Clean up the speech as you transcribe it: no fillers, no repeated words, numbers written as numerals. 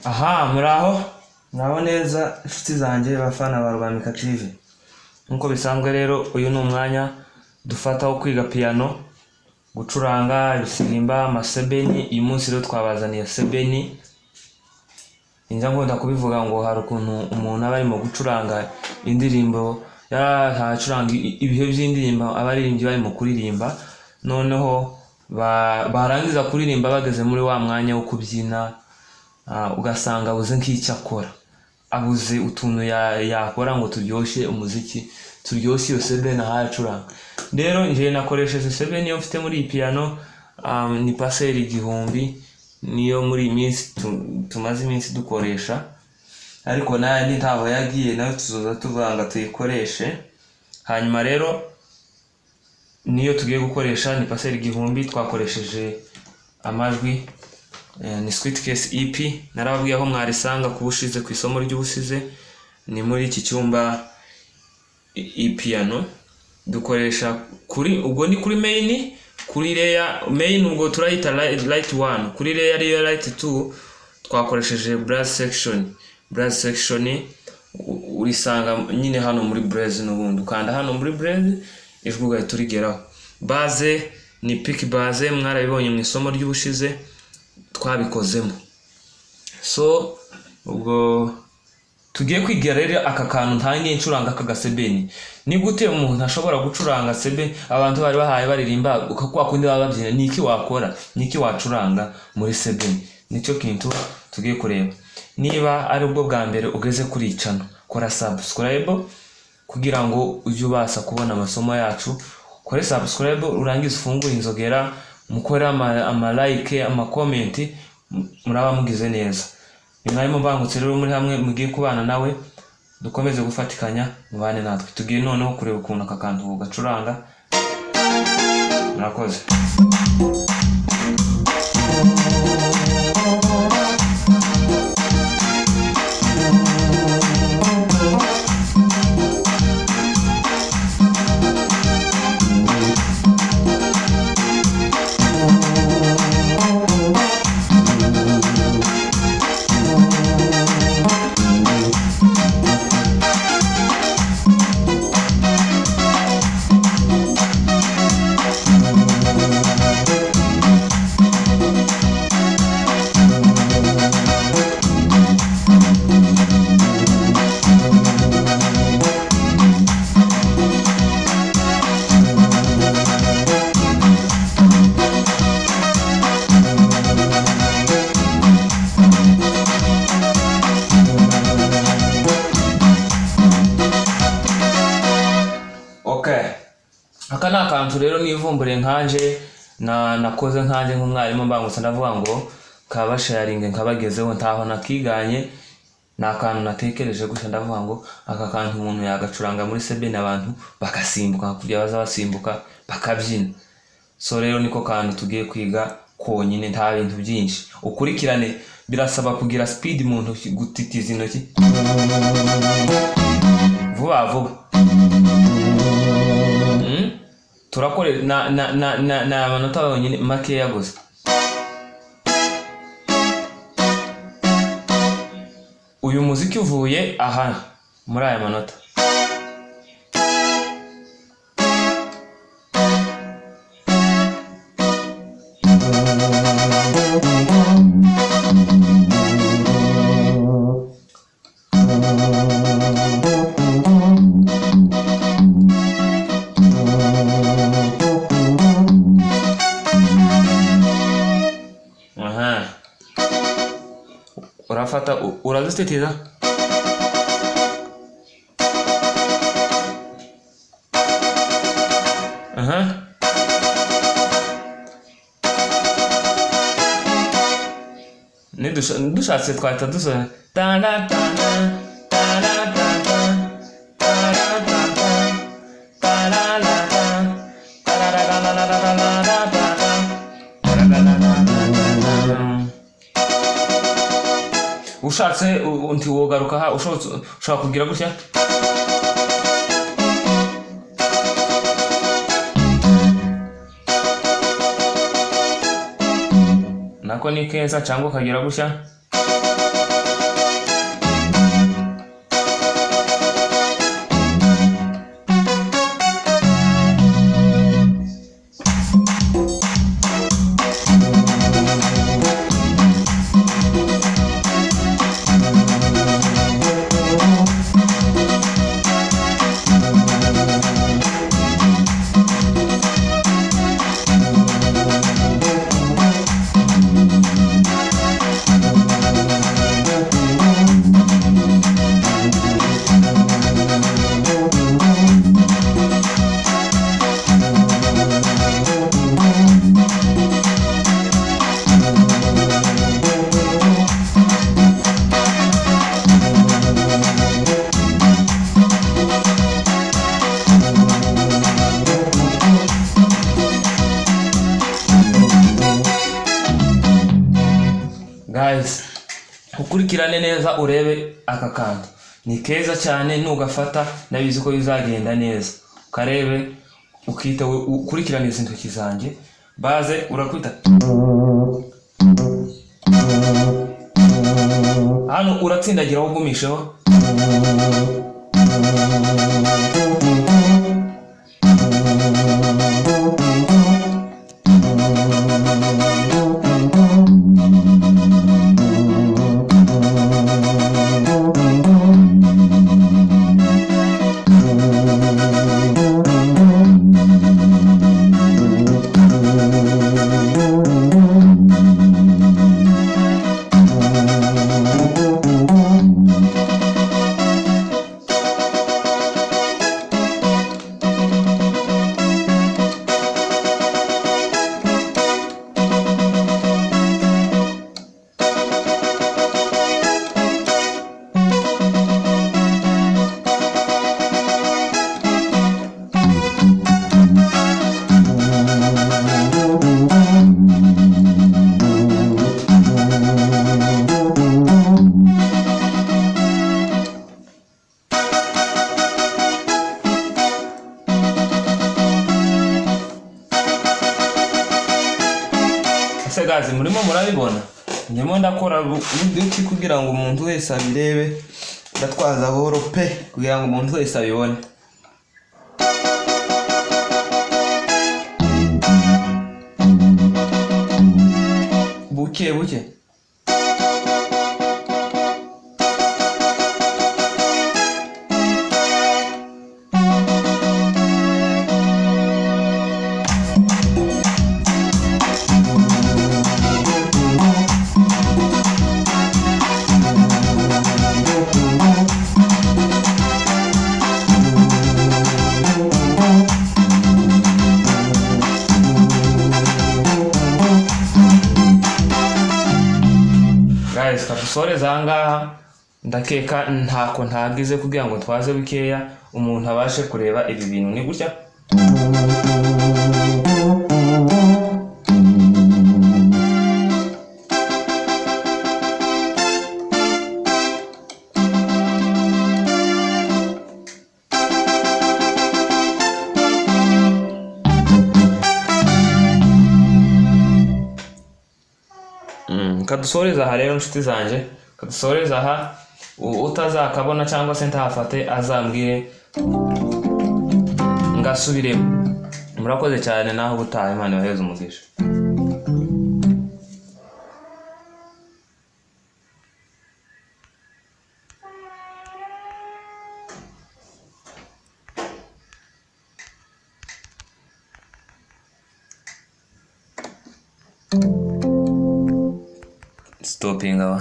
Aha, muraho muraho neza inshuti zanjye bafana ba Rwamika TV. Nk'uko bisanzwe rero, uyu ni umwanya dufata wo kwiga piyano, gucuranga ibisirimba, amasebeni. Uyu munsi rero twabazaniye sebeni. Njya nkunda kubivuga ngo hari ukuntu umuntu aba arimo gucuranga indirimbo, yaracuranga ibihe by'indirimbo, abaririmbyi barimo kuririmba, noneho barangiza kuririmba bageze muri wa mwanya wo kubyina, ugasanga abuze nk'icyo akora, abuze utuntu yakora ngo turyoshye umuziki, turyoshye iyo sebeni aho acuranga. Rero njye nakoresheje sebeni iyo mfite muri iyi piyano, ni paseri 1000, niyo muri iyi minsi tumaze iminsi dukoresha, ariko nayo ntaho yagiye, nayo tuzoza tuvanga tuyikoreshe. Hanyuma rero niyo tugiye gukoresha ni paseri 1000, twakoresheje amajwi ni Sweet Case EP. Narababwiye aho mwarisanga kubushize ku isomo ry'ubusize, ni muri iki cyumba piano dukoresha kuri ubwo ni kuri main, kuri layer main ubwo turayita right 1, kuri layer ariyo right 2 twakoresheje brass section. Brass section urisanga nyine hano muri brass, n'ubundi ukanda hano muri brass ijwi ugahita urigeraho. Bass ni pick bass, mwarabibonye mu isomo ry'ubushize twabikozemo. So ubwo tugiye kwiga rero aka kantu ntangiye ncuranga aka gasebeni. Ni gute umuntu ashobora gucuranga sebe abantu bari bahaye baririmba kwa kundi baba babyina? Ni iki wakora, ni iki wacuranga muri sebeni? Nicyo kintu tugiye kureba. Niba ari ubwo bwa mbere ugeze kuri iyi channel, kora subscribe kugira ngo ujye ubasha kubona amasomo yacu. Kore subscribe, urangize ufungure inzogera, mukore ama like, ama comment, muraba mugize neza. Ni mwarimu Mbangutse rero muri hamwe mugiye kubana nawe, dukomeze gufatikanya, mubane natwe. Tugiye noneho kureba ukuntu aka kantu gacuranga. Murakoze. Okay. Aka ni akantu rero nivumbure nkanje na nakoze nkanje nk'umwarimu Mbangutse, ndavuga ngo kabasharinge nkabagezeho, ntaho nakiganye, ni akantu natekereje gusa. Ndavuga ngo aka kantu umuntu yagacuranga muri sebeni abantu bagasimbuka, kugira baza basimbuka bakabyina. So rero niko kantu tugiye kwiga konyine, nta bintu byinshi. Ukurikirane, birasaba kugira speed mu ntoki, gutitiza intoki vuba vuba. Turakore na amanota yonyine makeya gusa. Uyu muziki uvuye aha muri aya manota. Aha. Urafata urazititiza. Aha. Dushatse twahita dusoza ta ta ta ta ta ta ta ta ta ta ta la la ta ta la la la la la la la la ta ta ta la la la la la la. Ushatse ntiwogaruka aha, ushobora kugira gutya. Nako ni keza, cyangwa ukagira gutya. Guys, ukurikirane neza urebe aka kantu ni keza cyane. Nugafata ndabizi ko bizagenda neza. Ukarebe, ukita ukurikirane izi ntoki zanjye, baze urakwita hano, uratsindagira aho ugumisheho. Ese guys, murimo murabibona? Ndimo ndakora uburyo ki kugira ngo umuntu wese abirebe. Ndatwaza buhoro pe kugira ngo umuntu wese abibone. Buke buke. Guys, kadusoreze aha ngaha. Ndakeka ntako ntagize kugira ngo twaze bukeya umuntu abashe kureba ibi bintu ni gutya. Kadusoreze aha rero nshuti zanjye, kadusoreze aha. Utazakabona cyangwa se ntahafate azambwire ngasubiremo. Murakoze cyane, naho ubutaha. Imana ibahereze umugisha. Stopping awa.